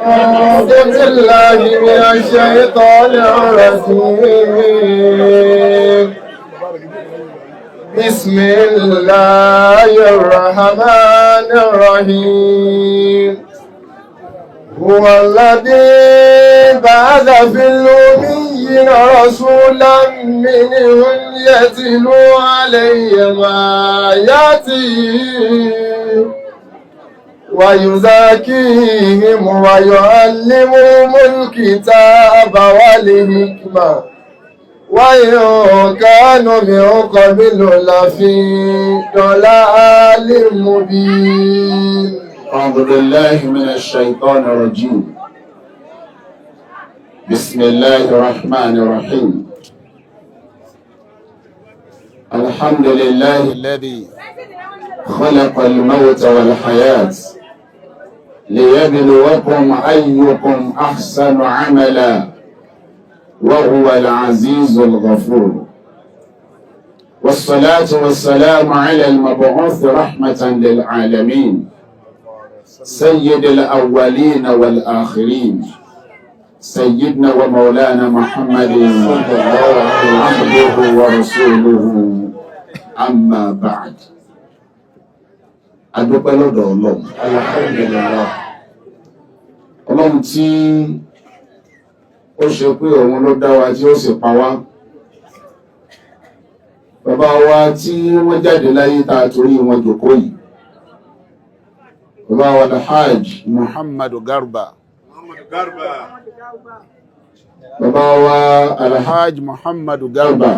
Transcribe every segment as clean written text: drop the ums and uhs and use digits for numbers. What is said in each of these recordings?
أعوذ بالله من الشيطان الرجيم. بسم الله الرحمن الرحيم. هو الذي بعث في الأميين رسولا منهم يتلو عليهم آياته ويزكيهم ويعلمهم الكتاب والحكمة وإن كانوا من قبل لفي ضلال مبين. أعوذ بالله من الشيطان الرجيم. بسم الله الرحمن الرحيم. الحمد لله الذي خلق الموت والحياة ليبلوكم أيكم أحسن عملا وهو العزيز الغفور، والصلاة والسلام على المبعوث رحمة للعالمين، سيد الأولين والآخرين، سيدنا ومولانا محمد عبده ورسوله. أما بعد، adúpẹ́ lọ́dọ̀ Ọlọ́run. Alhamdulillah. Ọlọ́run tí ó ṣe pé òun ló dá wa tí ó sì pa wá. Bàbá wa tí wọ́n jáde láyé tá a torí wọn jòkó yìí, bàbá wa Alhaj Muhammadu Garba, bàbá wa Alhaj Muhammadu Garba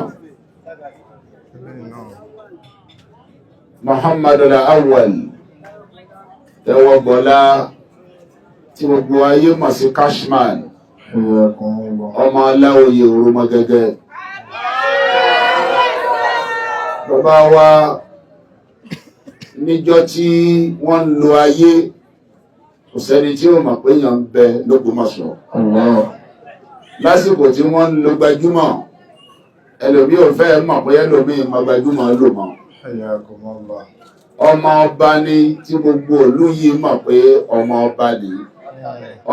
Muhammadu Al-Awwal Tẹ́wọ́gbọ́lá, tí gbogbo ayé mọ̀ sí Cashman, ọmọ aláòye òrùmọ gẹ́gẹ́. Bàbá wa níjọ́ tí wọ́n ń lo ayé, kò sẹ́ni tí ó mọ̀ pé èèyàn ń bẹ l'Ógbómọ̀ṣọ́. Lásìkò tí wọ́n ń lo gbajúmọ̀, ẹlòmí ò fẹ́ mọ̀ pé ẹlòmí mọ̀ gbajúmọ̀ lò mọ́. Ọmọ ọba ni tí gbogbo ìlú yìí mọ̀ pé ọmọ ọba ni,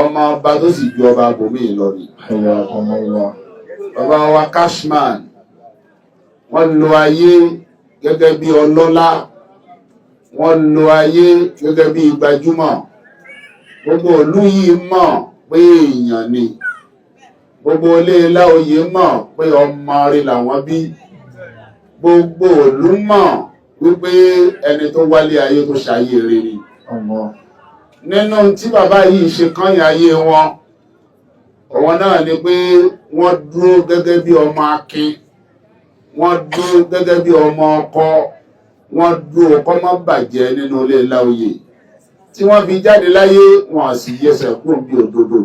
ọmọ ọba tó sì ju ọba bòmíì lọ ni. Bàbá wa Cashman, wọ́n lo ayé gẹ́gẹ́ bí ọlọ́lá, wọ́n lo ayé gẹ́gẹ́ bí gbajúmọ̀. Gbogbo ìlú yìí mọ̀ pé èèyàn ni. Gbogbo ilé Láòyè mọ̀ pé ọmọ rẹ̀ làwọn bí. Gbogbo ìlú mọ̀ wípé ẹni tó wálé ayé tó ṣayé rere ni. Nínú tí bàbá yìí ṣe kányìn ayé wọn, òun náà ni pé wọ́n dúró gẹ́gẹ́ bí ọmọ akin, wọ́n dúró gẹ́gẹ́ bí ọmọ ọkọ, wọ́n dúró kọ́ mọ́ bàjẹ́ nínú ilé Láòyè tí wọ́n fi jáde láyé. Wọn sì yẹsẹ̀ kúrò bí òdodo.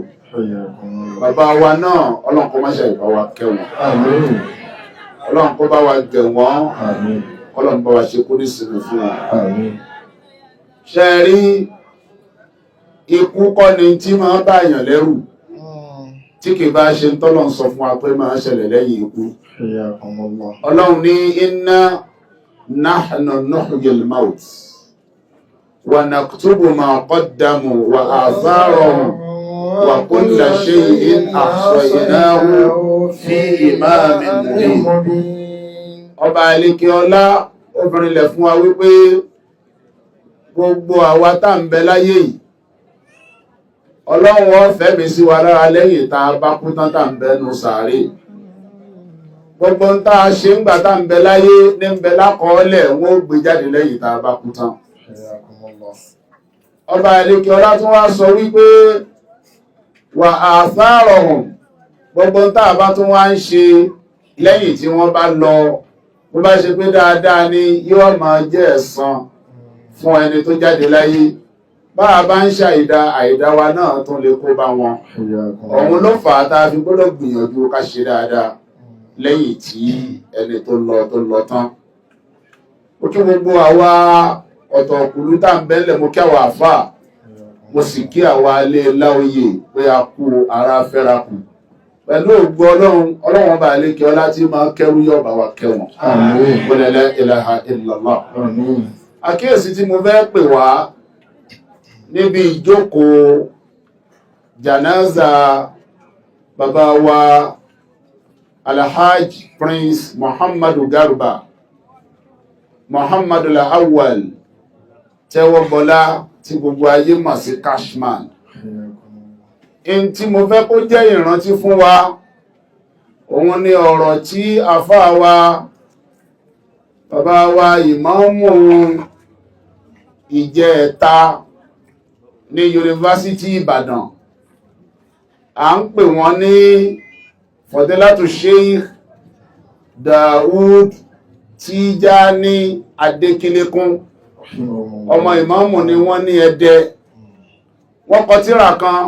Bàbá wa náà, Ọlọ́run kó má ṣe ìbá wa kẹ́ wọn, Ọlọ́run kó bá wa gẹ̀ wọ́n, Ọlọ́run bá wa ṣe kú nísìnyí fún wọn. Ṣe rí, ikú kọ́ ni tí máa bá èèyàn lẹ́rù, tí kì bá ṣe ń tọ́lọ̀ ń sọ fún wa pé máa ṣẹlẹ̀ lẹ́yìn ikú. Ọlọ́run ní inna nahnu nuhyil maut wa naktubu ma qaddamu wa atharahum wa kulla shay'in ahsaynahu fi imamin mubin. Ọba àlekè ọlá obìnrin lẹ̀ fún wa wípé gbogbo àwa tá ń bẹ láyé yìí, Ọlọ́run ó fẹ́mi sí wa lára lẹ́yìn tá a bá kú tán, tá ń bẹ nù sàárè. Gbogbo ń tá a ṣe ń gbà tá ń bẹ láyé ní ń bẹ lákọọ́lẹ̀, wọ́n ó gbé jáde lẹ́yìn tá a bá kú tán. Ọba àlekè ọlá tún wá sọ wípé wà àfáàrọ̀hùn, gbogbo ń tá a bá tún wá ń ṣe lẹ́yìn tí wọ́n bá lọ, bó bá ṣe pé dáadáa ni, yóò máa jẹ́ ẹ̀san fún ẹni tó jáde láyé. Bá a bá ń ṣàìdá, àìdá wa náà tún lè kó bá wọn. Òun ló fà á tá a fi gbọ́dọ̀ gbìyànjú ká ṣe dáadáa lẹ́yìn tí ẹni tó lọ tó lọ tán. Ó kí gbogbo àwa ọ̀tọ̀ọ̀kùlú tá ń bẹ́lẹ̀, mo kí àwa àfáà, mo sì kí àwa ilé Láòyè pé a kú ara fẹ́ra kù. Pẹ̀lú ògbó Ọlọ́run, Ọlọ́run ọba àlékè ọlá tí máa kẹ́rú yọ̀ bá wa kẹ́wọn. La ilaha illallah. Àkíyèsí tí mo fẹ́ pè wá níbi ìjókòó Janaza bàbá wa Alhaji Prince Muhammadu Garba Muhammadu Awwal Tẹ́wọ́gbọlá tí gbogbo ayé mọ̀ sí Cashman. In tí mo fẹ́ kó jẹ́ ìrántí fún wa, òun ni ọ̀rọ̀ tí àfáà wa, bàbá wa, ìmáàmù Ìjẹ̀ta ní Yunifásitì Ìbàdàn, à ń pè wọ́n ní Fọ̀dílátù Sheikh Daoud Tijani Adékílékún. Ọmọ ìmáàmù ni wọ́n ní Ẹdẹ. Wọ́n kọ tírà kan,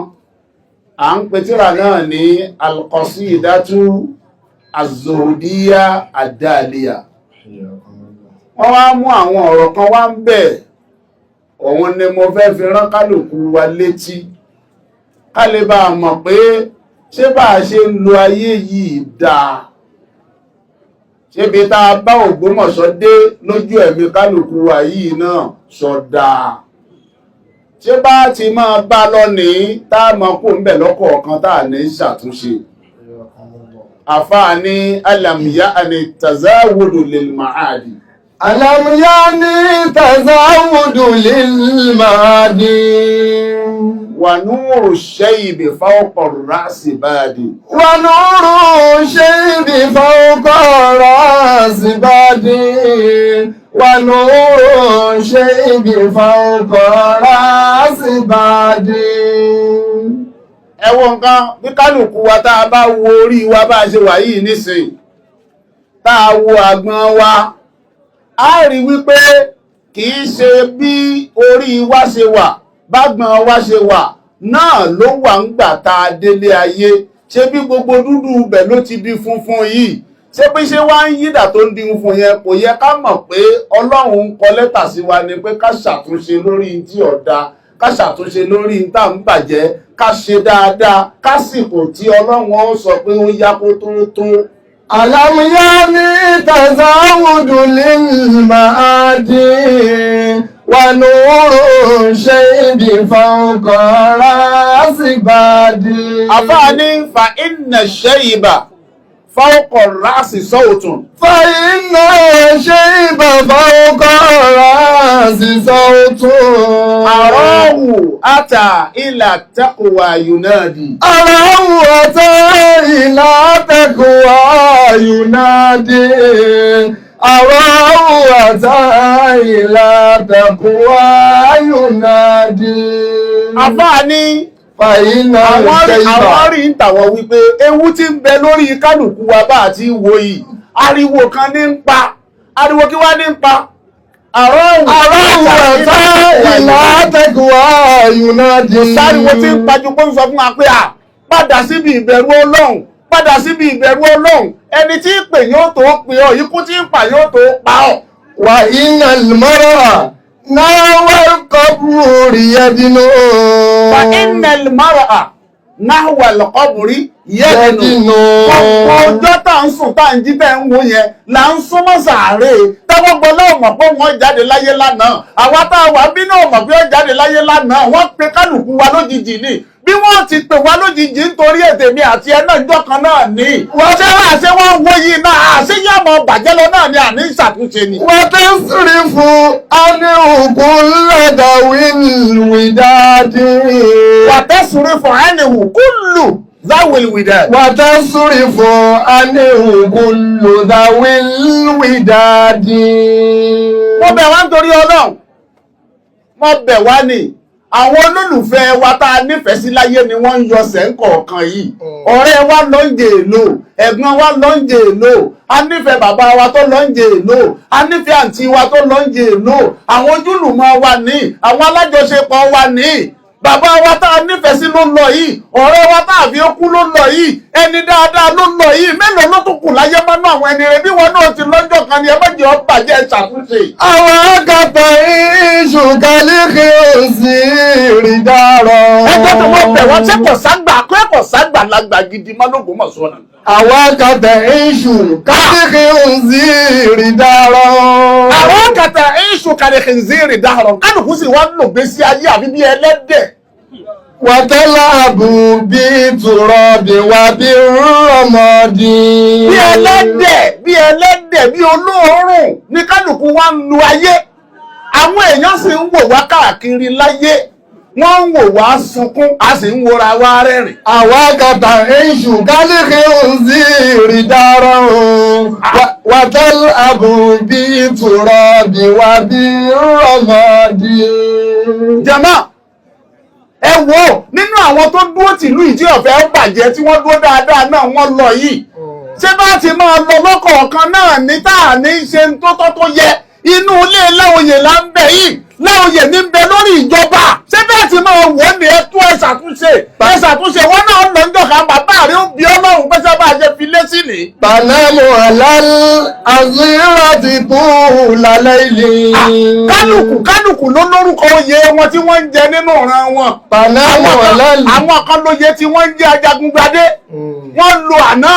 à ń pè tírà náà ní Al-Qasidatu Az-Zuhudiyya Ad-Daliya. Wọ́n wá mú àwọn ọ̀rọ̀ kan wá ń bẹ̀, òun ni mo fẹ́ fi rán kálukú wa létí, ká lè bá a mọ̀ pé ṣé bá a ṣe ń lo ayé yìí dáa, ṣébi tá a bá Ògbómọ̀ṣọ́ dé lójú ẹ̀mí kálukú wa yìí náà sọ dáa, ṣé bá ti máa bá lọ ní tá a mọ̀ kó ń bẹ̀ lọ́kọ̀ọ̀kan tá a ní ṣàtúnṣe. Àfáà ní ألم يأن التزود للمعاد. ألم يأن التزود للمعاد. ونور الشيب فوق الرأس باد. ونور الشيب فوق الرأس باد. ونور الشيب فوق الرأس باد. Ẹ wo nǹkan bí kálukú wa, tá a bá wo orí wa bá a ṣe wà yìí nísìnyí, tá a wo àgbọn wa, a rí wípé kì í ṣe bí orí wa ṣe wà, bágbọn wa ṣe wà náà ló wà ń gbà tá a délé ayé. Ṣé bí gbogbo dúdú ibẹ̀ ló ti di funfun yìí, ṣé bí ṣe wá ń yídà tó ń di funfun yẹn, kò yẹ ká mọ̀ pé Ọlọ́run ń kọ lẹ́tà sí wa ni pé ká ṣàtúnṣe lórí tí ọ̀dà, ká ṣàtúnṣe lórí tá à ń bàjẹ́, ká ṣe dáadáa kásìkò tí Ọlọ́run ó sọ pé ó yá kó tó tó. ألم يأن التزود للمعاد ونور الشيب فوق الرأس باد. Àfáà ní فإن الشيب فوق الرأس صوت. فإن الشيب فوق الرأس صوت. أراه أتى إلى التقوى ينادي. أراه أتى إلى التقوى ينادي. أراه أتى إلى التقوى ينادي. Àfáà ní فإن àwọn الشيب àwọn rí ń tàwọn wípé ewu tí ń bẹ lórí kálukú wa bá àti wo yìí, ariwo kan ní ń pa. Ariwo kí wá ní ń pa? أراه أراه أتى إلى التقوى ينادي. Sáriwo tí ń pajú pé ń sọ fún wa pé à padà síbi ìbẹ̀rù Ọlọ́run, padà síbi ìbẹ̀rù Ọlọ́run. Ẹni tí ń pè yóò tó pè ọ́, ikú tí ń pa yóò tó pa ọ́. وإن المرء نحو القبر يدنو. فإن المرء نحو القبر يدنو. يدنو. Gbogbo ọjọ́ tá à ń sùn, tá à ń jí, tẹ́ ń wo yẹn là ń súnmọ́ sàárè. Tẹ́wọ́ gbọ́ náà mọ̀ pé wọ́n jáde láyé lánàá. Àwa tá a wà bí náà mọ̀ pé wọ́n jáde láyé lánàá. Wọ́n pe kálukú wa lójijì ni, bí wọ́n ti pè wá lójijì nítorí ètè mi àti ẹ náà ìjọ kan náà ní. Ṣé wàá ṣé wọ́n ń wo yìí náà, àṣeyàmọ̀ bàjẹ́ lọ náà ni àní ìṣàtúnṣe ni. وتصرف عنه كل ذوي الوداد. وتصرف عنه كل ذوي الوداد. وتصرف عنه كل ذوي الوداد. Mo bẹ̀ wá nítorí Ọlọ́run, mo bẹ̀ wá ní àwọn olólùfẹ́ wa tá a nífẹ̀ẹ́ sí láyé ni wọ́n ń yọ sẹ́ńkọ̀ọ̀kan yìí. Ọ̀rẹ́ wa ló ń jẹ èlò, ẹ̀gbọ́n wa ló ń jẹ èlò, a nífẹ̀ẹ́ bàbá wa tó ló ń jẹ èlò, a nífẹ̀ẹ́ àǹtí wa tó ló ń jẹ èlò, àwọn ojúlùmọ̀ wa ní, àwọn alájọṣepọ̀ wa ní, bàbá wa tá a nífẹ̀ẹ́ sí ló ń lọ yìí, ọ̀rẹ́ wa tá a fi kú ló ń lọ yìí, ẹni dáadáa ló ń lọ yìí. Mélòó ló tún kù láyé mọ́nú àwọn ẹni rẹ̀ bí wọn náà ti lọ́jọ́ kan ni? Ẹ má jẹ́ ó bàjẹ́, ṣàtúnṣe. أراك تعيش كالخنزير دهرا. Ẹjọ́ tó wọ́n bẹ̀ wọ́n, ṣé kò ságbà kò ságbà lágbà gidi mọ́ l'Ógbómọ̀ṣọ́ náà? أراك تعيش كالخنزير دهرا. أراك تعيش كالخنزير دهرا. Kálukú sì wá lò gbé sí ayé àbí bí ẹlẹ́dẹ̀. وتلعب بالتراب وبالرماد. Bí ẹlẹ́dẹ̀, bí ẹlẹ́dẹ̀, bí olóòórùn ní kálukú wa ń lu ayé. Àwọn èèyàn sì ń wò wá káàkiri láyé, wọ́n ń wò wá sunkún, a sì ń wora wá rẹ́rìn. أواك تعيش كالخنزير دارا وتلعب بالتراب وبالرماد. Jàmá, ẹ wò, nínú àwọn tó dúró tìlú ìdí ọ̀fẹ́ ó bàjẹ́, tí wọ́n dúró dáadáa náà, wọ́n lọ yìí. Ṣé bá ti máa lọ lọ́kọ̀ọ̀kan náà ní tá à ní ṣe ń tó tọ́ tó yẹ? Inú ilé Láòyè là ń bẹ yìí, Láòyè ní ń bẹ lórí ìjọba. Ṣé bẹ́ẹ̀ ti máa wò ó ní? Ẹ tú, ẹ ṣàtúnṣe, ẹ ṣàtúnṣe. Wọn náà lọ ń jọ̀ka, bàbá rẹ ó bí Ọlọ́run pé sábà ṣe fi lé sí ni. تنام على الأزرة طول ليل. Kálukú kálukú ló lórúkọ oyè wọn tí wọ́n ń jẹ nínú ìran wọn. تنام على Àwọn kan lóye tí wọ́n ń jẹ́ ajagungbadé. Wọ́n lo àná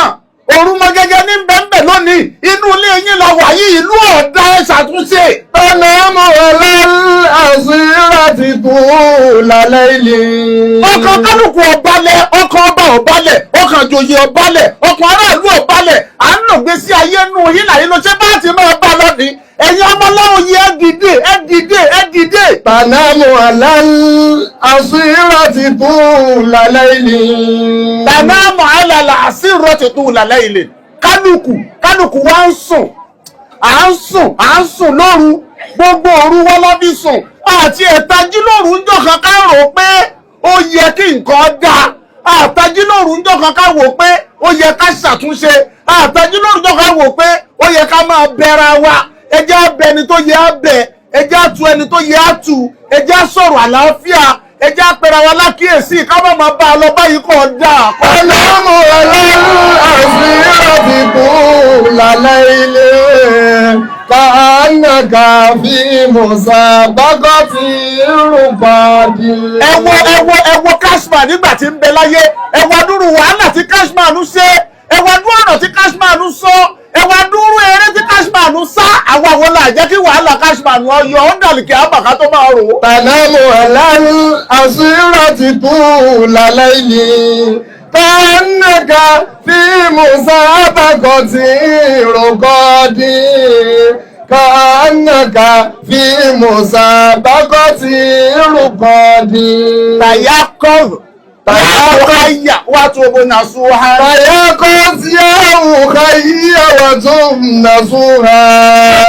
orúmọ gẹ́gẹ́ ní bẹ́ẹ̀nbẹ́ẹ̀ lónìí. Inú ilé yín la wà yìí, ìlú ọ̀dà, ẹ ṣàtúnṣe. تنام على الأزرة طول ليل. Ọkàn kálukú ọ̀balẹ̀, ọkàn ọba ọ̀balẹ̀, ọkàn àjòyè ọ̀balẹ̀, ọkàn aráàlú ọ̀balẹ̀. À ń lò gbé sí ayé nù yín làyín ló ṣe bá ti máa bá lónìí. Ẹ̀yin ọmọláwọn yìí, ẹ dìde, ẹ dìde, ẹ dìde. تنام على الأصيرة طول ليل. تنام على الأسرة طول ليل. Kálukú kálukú wa ń sùn, à ń sùn, à ń sùn lóru, gbogbo òru wọn lọ fi sùn àti ẹ̀tají lóru ń jọ̀kan ká rò pé ó yẹ kí nǹkan dáa, àtají lóru ń jọ̀kan ká wò pé ó yẹ ká ṣàtúnṣe, àtají lóru ń jọ̀kan wò pé ó yẹ ká máa bẹ̀ra wa. Ẹ jẹ́ á bẹ ẹni tó yẹ á bẹ, ẹ jẹ́ á tu ẹni tó yẹ á tu, ẹ jẹ́ á sọ̀rọ̀ àlàáfíà, ẹ jẹ́ á pera wa lákìyèsí ká má máa bá a lọ báyìí kò dáa. تنام على الأصيرة طول ليل كأنك في مسابقة رقاد. Ẹ wo, ẹ wo, ẹ wo Cashman nígbà tí ń bẹ láyé. Ẹ wo adúrú wàhálà tí Cashman ṣe, ẹ wo adúrú ọ̀nà tí Cashman sọ, ẹ wo adúrú eré tí Cashman sá. Àwọn àwọn là jẹ́ kí wàhálà Cashman ọyọ ó dàlùkì àbàká tó máa rò ó. تنام على الأصيرة طول ليل كأنك في مسابقة رقاد، كأنك في مسابقة رقاد. تيقظ تيقظ وتب نصوحا. تيقظ يا أخي وتب نصوحا.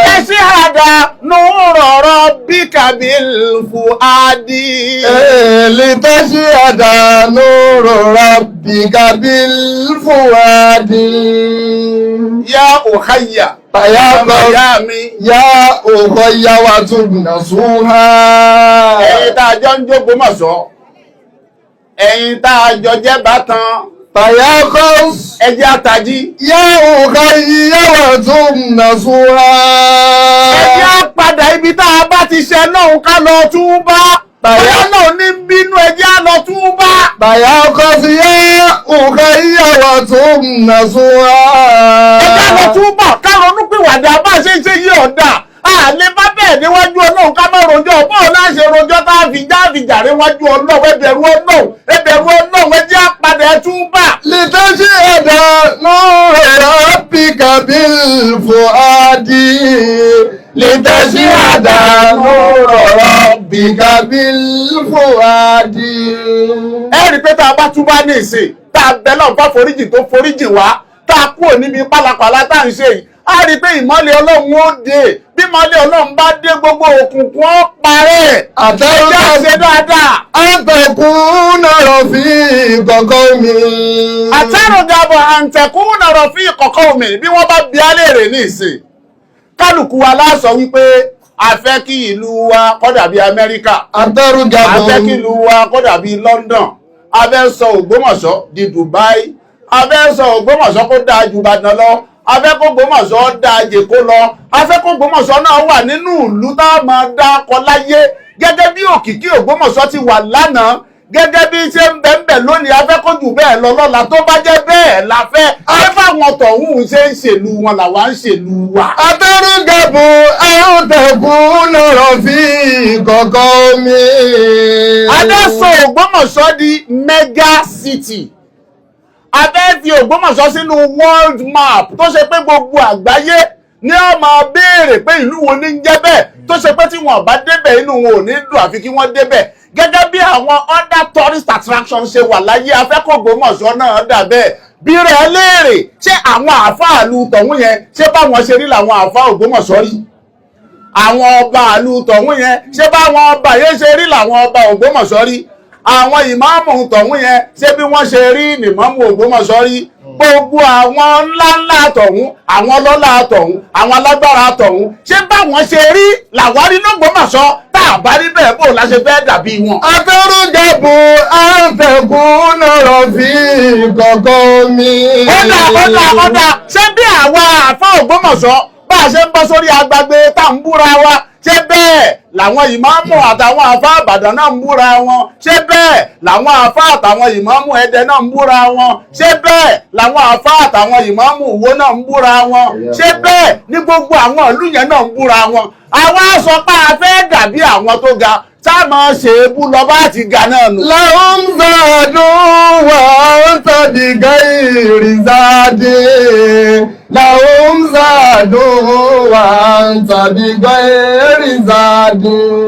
تشهد نور ربك بالفؤاد. لتشهد نور ربك بالفؤاد. يا أخي. تيقظ. Ìyá mi. يا أخي وتب نصوحا. Ẹ̀yin tá a jọ ń jókòó mọ̀ṣọ́, ẹ̀yin tá a jọ jẹ́ bátan, تيقظ. Ẹ jẹ́ àtàjí. يا أخي وتب نصوحا. Ẹ jẹ́ á padà ibi tá a bá ti ṣe náà ká lọ túbá. Bàyá náà ní bínú, ẹ jẹ́ á lọ túbá. تيقظ يا أخي وتب نصوحا. Ẹ jẹ́ á lọ túbà ká ronú pìwàdà, bá a ṣe ń ṣe yí ọ̀dà. A lè bá bẹ́ẹ̀ níwájú Ọlọ́run ká má rojọ́. Bọ́ọ̀ náà ṣe rojọ́ tá a fi já fi jàre wájú Ọlọ́run? Ẹ bẹ̀rù Ọlọ́run, ẹ bẹ̀rù Ọlọ́run, ẹ jẹ́ á padà, ẹ túbà. لتشهد نور ربك بالفؤاد، لتشهد نور ربك بالفؤاد. Ẹ rí i pé tá a bá túbá ní ìsìn, tá a bẹ lọ́n bá foríjì tó foríjì wá, tá a kúrò níbi pálapàla tá à ń ṣe yìí, á rí i pé ìmọ́lẹ̀ Ọlọ́run ó dé. Bí ìmọ́lẹ̀ Ọlọ́run bá dé, gbogbo òkùnkùn ó parẹ́. Ẹ jẹ́ á ṣe dáadáa. أن تكون رفيق قوم. أترغب أن تكون رفيق قوم. Bí wọ́n bá bi á léèrè ní ìsìn, kálukú wa láṣọ wípé a fẹ́ kí ìlú wa kó dàbí Amẹ́ríkà, a fẹ́ kí أترغب ìlú wa kó dàbí London, a fẹ́ sọ Ògbómọ̀ṣọ́ di Dubai, a fẹ́ sọ Ògbómọ̀ṣọ́ kó dáa ju Ìbàdàn lọ, a fẹ́ kó Ògbómọ̀ṣọ́ dáa jèkó lọ, a fẹ́ kó Ògbómọ̀ṣọ́ náà wà nínú ìlú tá a máa dá kọ láyé gẹ́gẹ́ bí òkìkí Ògbómọ̀ṣọ́ ti wà lánàá, gẹ́gẹ́ bí ṣe ń bẹ ń bẹ lónìí, a fẹ́ kó jù bẹ́ẹ̀. bẹ́ẹ̀ lọ lọ́la tó bá jẹ́ bẹ́ẹ̀ la fẹ́. Ṣé báwọn tọ̀hún ṣe ń ṣèlú wọn làwa ń ṣèlú wa? أترغب أن تكون رفيق قومي. Adẹ́sọ Ògbómọ̀ṣọ́ di mega city. A fẹ́ fi Ògbómọ̀ṣọ́ sínú world map tó ṣe pé gbogbo àgbáyé ní ó máa béèrè pé ìlú wo ní ń jẹ́ bẹ́ẹ̀, tó ṣe pé tí wọn bá débẹ̀, inú wọn ò ní dùn àfi kí wọ́n débẹ̀. Gẹ́gẹ́ bí àwọn other tourist attractions ṣe wà láyé, a fẹ́ k'Ògbómọ̀ṣọ́ náà dà bẹ́ẹ̀. Bí rẹ̀ léèrè, ṣé àwọn àáfàá tọ̀hún yẹn, ṣé báwọn ṣe rí làwọn àáfàá Ògbómọ̀ṣọ́ rí? Àwọn ọba àlù tọ̀hún yẹn, ṣé báwọn ọba yẹn ṣe rí làwọn ọba Ògbómọ̀ṣọ́ rí? Àwọn ìmáàmù tọ̀hún yẹn, ṣé bí wọ́n ṣe rí nìmáàmù Ògbómọ̀ṣọ́ rí? Gbogbo àwọn ńláńlá tọ̀hún, àwọn ọlọ́lá tọ̀hún, àwọn alágbára tọ̀hún, ṣé báwọn ṣe rí làwárí lÓgbómọ̀ṣọ́? Tá a bá rí bẹ́ẹ̀, bò la ṣe fẹ́ dàbí wọn? أترغب أن تكون رفيق قومي. Ọ̀dà ọ̀dà ọ̀dà, ṣé bí àwa àfa Ògbómọ̀ṣọ́ bá a ṣe ń bọ́ sórí agbágbé tá à ń búra wa, ṣé bẹ́ẹ̀ làwọn ìmáàmù àtàwọn àfa Àbàdàn náà ń búra wọn? Ṣé bẹ́ẹ̀ làwọn àfa àtàwọn ìmáàmù Ẹdẹ náà ń búra wọn? Ṣé bẹ́ẹ̀ làwọn àfa àtàwọn ìmáàmù Ìwó náà ń búra wọn? Ṣé bẹ́ẹ̀ ní gbogbo àwọn ìlú yẹn náà ń búra wọn? Àwa sọ pé a fẹ́ dàbí àwọn tó ga, tá a máa ṣe é bú lọ bá ti ga náà nù. لهم زاد وأنت بغير زاد. لهم زاد وأنت بغير زاد.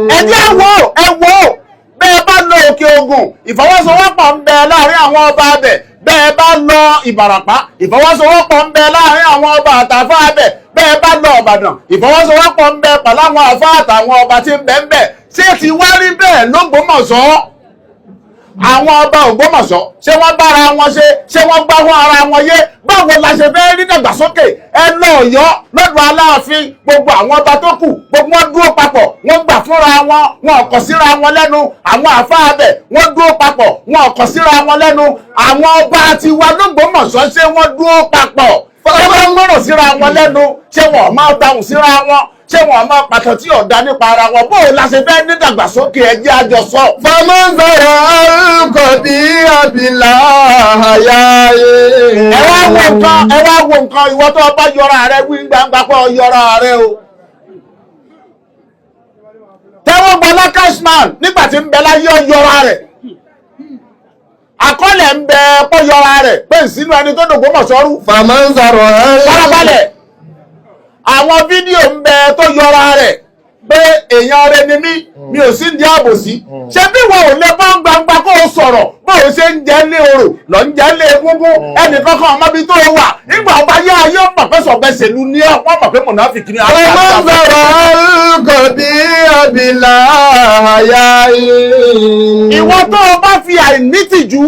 Ẹ jẹ́ wo, ẹ wo, bẹ́ẹ̀ bá lọ Òkè Ògùn, ìfọwọ́sowọ́pọ̀ ń bẹ láàrin àwọn ọba abẹ. Bẹ́ẹ̀ bá lọ Ìbàràpá, ìfọwọ́sowọ́pọ̀ ń bẹ láàrin àwọn ọba àtàfà abẹ. Bẹ́ẹ̀ bá lọ Ìbàdàn, ìfọwọ́sowọ́pọ̀ ń bẹ pẹ̀lú àwọn àfá àtàwọn ọba tí ń bẹ ń bẹ. Ṣé ti wá rí bẹ́ẹ̀ lÓgbómọ̀ṣọ́? Àwọn ọba Ògbómọ̀ṣọ́, ṣé wọ́n bára wọn ṣe? Ṣé wọ́n gbá wọn ara wọn yé? Báwo la ṣe fẹ́ rí dàgbàsókè? Ẹ lọ Ọ̀yọ́ lọ́dọ̀ Aláàfin, gbogbo àwọn ọba tó kù, gbogbo wọn dúró papọ̀, wọ́n gbà fúnra wọn, wọn kò síra wọn lẹ́nu. Àwọn àfáà abẹ, wọ́n dúró papọ̀, wọn kò síra wọn lẹ́nu. Àwọn ọba tiwa lÓgbómọ̀ṣọ́, ṣé wọ́n dúró papọ̀? Ṣé wọ́n gbọ́rọ̀ síra wọn lẹ́nu? Ṣé wọ́n máa dáhùn síra wọn? Ṣé wọ́n máa pàtó tí ọ̀dà nípa ara wọn? Bó o la ṣe fẹ́ ní dàgbàsókè? Ẹ jẹ́ àjọsọ. فمن زرع القبيح بلا حياء. Ẹ wá wo nǹkan, ẹ wá wo nǹkan. Ìwọ tó bá yọra rẹ, wí gbangba pé ọ yọra rẹ o. Tẹ́wọ́ gbọ́lá Cashman, nígbà tí ń bẹ láyé, ọ yọra rẹ̀. Àkọọ́lẹ̀ ń bẹ pọ́ yọra rẹ̀ pé ìsínú ẹni tó dÒgbómọ̀ṣọ́ rú. فمن زرع. Farabalẹ̀, àwọn fídíò ń bẹ tó yọra rẹ̀ pé èèyàn rẹ ni mí, mi ò sí ní àbòsí. Ṣé bí wọn ò lè bọ́ gbangba kó o sọ̀rọ̀ bó o ṣe ń jẹ́ lé orò lọ ń jẹ́ lé egúngún, ẹnì kankan ọmọ ibi tó o wà, nígbà ọba yá ayé ọmọ pé sọ̀bẹ́sẹ̀lú ní ọ, wọ́n mọ̀ pé mọ̀nàfíkì ni. فمن زرع القبيح بلا حياء. Ìwọ tó o bá fi àìnítìjú,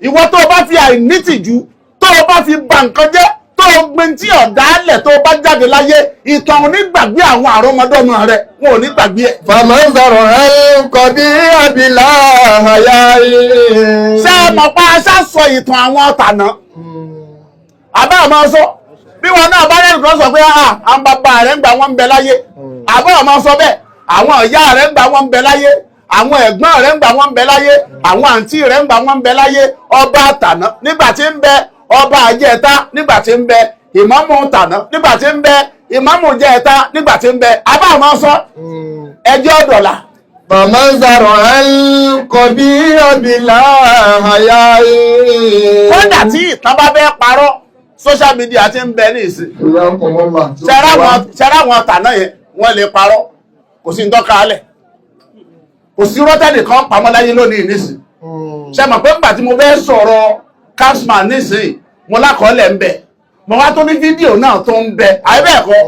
ìwọ tó o bá fi àìnítìjú, tó o bá fi ba nǹkan jẹ́, tó o gbin tí ọ̀dà lẹ̀, tó o bá jáde láyé, ìtàn ò ní gbàgbé àwọn àrọ́mọdọ́mọ rẹ, wọn ò ní gbàgbé ẹ̀. فمن زرع القبيح بلا حياء. Ṣé ẹ mọ̀ pa aṣá sọ ìtàn àwọn tànà? Àbá àmọ́ sọ bí wọn náà bá rẹ́rìn kan sọ pé ah, àwọn bàbá rẹ̀ ń gbà wọ́n ń bẹ láyé. Àbá àmọ́ sọ bẹ́ẹ̀, àwọn ìyá rẹ̀ ń gbà wọ́n ń bẹ láyé, àwọn ẹ̀gbọ́n rẹ̀ ń gbà wọ́n ń bẹ láyé, àwọn àǹtí rẹ̀ ń gbà wọ́n ń bẹ láyé. Ọba tànà nígbà tí ń bẹ, ọba àjẹta nígbà tí ń bẹ, ìmáàmù tànà nígbà tí ń bẹ, ìmáàmù jẹta nígbà tí ń bẹ. Àbá àmọ́ sọ ẹjọ́ dọ̀là. فمن زرع القبيح بلا حياء. Kódà tí ìtàn bá fẹ́ parọ́, social media ti ń bẹ ní ìsìn. Ṣẹ́rá àwọn tànà yẹn, wọ́n lè parọ́, kò sí ń tọ́ka alẹ̀, kò sí rọ́tẹ́nì kan pamọ́ láyé lónìí nísìn. Ṣe mọ̀ pé nígbà tí mo fẹ́ sọ̀rọ̀ Cashman nísìn, mo lákọọ́lẹ̀ ń bẹ, mo wá tó ní fídíò náà tó ń bẹ, àìbẹ́ẹ̀kọ́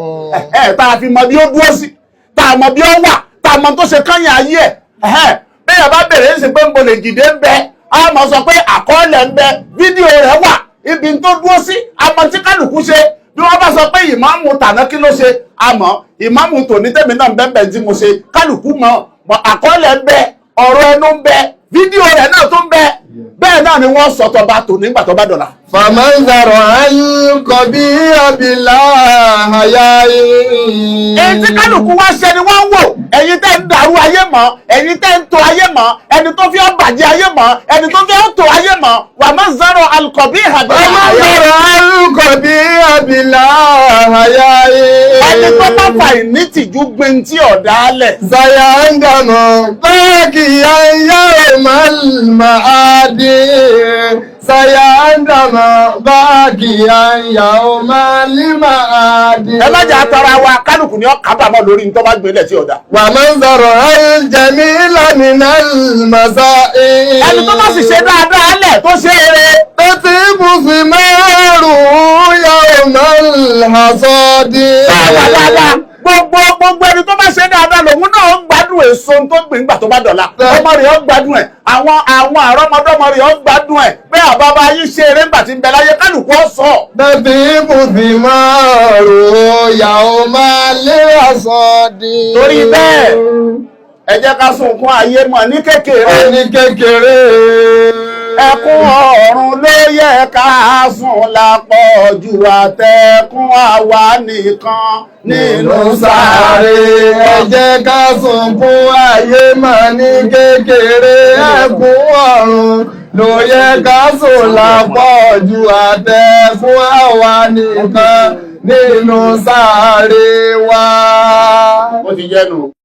ẹ̀, tá a fi mọ bí ó dúró sí, tá a mọ bí ó wà, tá a mọ tó ṣe kányìn ayé ẹ̀. Bẹ́ẹ̀ bá bẹ̀rẹ̀ ń sìn pé ń bo lè jìde ń bẹ, a mọ̀ sọ pé àkọọ́lẹ̀ ń bẹ, fídíò rẹ̀ wà, ibi tó dúró sí, àmọ́ tí kálukú ṣe. Bí wọ́n bá sọ pé ìmáàmù tàná kí ló ṣe, àmọ́ ìmáàmù tòní tèmi náà bẹ́ẹ̀ tí mo ṣe, kálukú mọ̀ àkọọ́lẹ̀ ń bẹ, ọ̀rọ̀ ẹnu ń bẹ, fídíò rẹ̀ náà tó ń bẹ. Bẹ́ẹ̀ náà ni wọ́n sọ tọba tòní nígbà tó bá dọ̀la. فمن زرع القبيح بلا حياء. Èyí tí kálukú wá ṣe ni wọ́n ń wò. Ẹ̀yin tẹ́ ń dàrú ayé mọ́, ẹ̀yin tẹ́ ń tò ayé mọ́, ẹni tó fi ọ́ bàjẹ́ ayé mọ́, ẹni tó fi ọ́ tò ayé mọ́, wà má zọrọ̀ alukọ̀bí ìhàbí. فمن زرع القبيح بلا حياء. Ẹni tó bá fà ìnítìjú gbin tí ọ̀dà lẹ̀. سيندم باكيا يوم المعاد. سيندم باكيا يوم المعاد. Ẹ má jẹ́ àtàrà wa, kálukú ni ó kábàámọ̀ lórí ní tó bá gbélé tí ọ̀dà. ومن زرع الجميل من المساء. Ẹni tó bá sì ṣe dáadáa lẹ̀ tó ṣe eré. تطيب ثماره يوم الحصاد. Dáadáa dáadáa, gbogbo ẹni tó bá ṣe dáadáa lòun náà ń gbádùn èso tó gbìn nígbà tó bá dọ̀la. Ọmọ rẹ̀ ó gbádùn ẹ̀, àwọn àrọ́mọdọ́mọ rẹ̀ ó gbádùn ẹ̀ pé àbábá yín ṣe eré ńgbà tí ń bẹ láyé, kálukú ó sọ. تطيب ثماره يوم الحصاد. Torí bẹ́ẹ̀, ẹ jẹ́ ká sunkún ayé mọ̀ ní kékeré. Ní kékeré. Ẹkún ọ̀run ló yẹ ká sùn lápọ̀jù àtẹkún àwa nìkan nínú Sáré sáré. ẹ jẹ́ ká sunkún ayé mà ní kékeré. Ẹkún ọ̀run ló yẹ ká sùn lápọ̀jù àtẹkún àwa nìkan nínú sáré wa. Ó ti jẹ́nu.